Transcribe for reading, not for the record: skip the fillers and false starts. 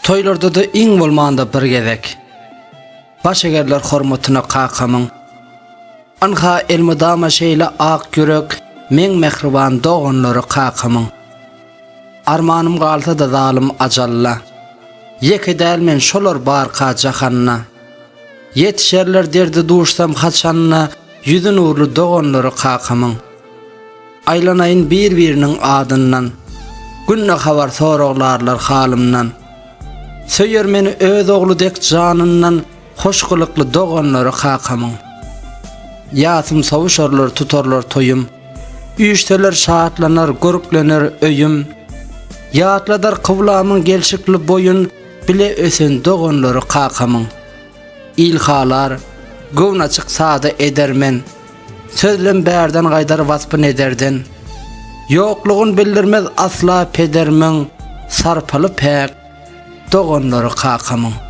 Toýlarda-da iň bolmanda bir gezek. Baş egerler hormatyna kakamyň. Ynha elmydama şeýle ak ýürek meň mähriban doganlary kakamyň. Armanym galsa-da zalym ajalla. Ýeke däl men şolar barka jahanda. Ýetişerler derde duşsam haçanda ýüzi nurly doganlary kakamyň. Aýlanaýyn bir-biriniň adyndan. Günde habar soraglarlar halymdan. Söýer meni öz ogly dek janyndan hoş gylykly doganlary kakamyň. Ýasym sowuşarlar tutarlar toýum. Üýşseler şatlanar görklener öýüm. Ýatladar kyblamyň gelşikli boýun bile ösen doganlary kakamyň. Il halar, göwün açyk sada edermen. Sözlem bärden gaýdar waspyn ederden. Ýoklugyn bildirmez asla pedermiň, Sarpaly päk doganlary kakamyň.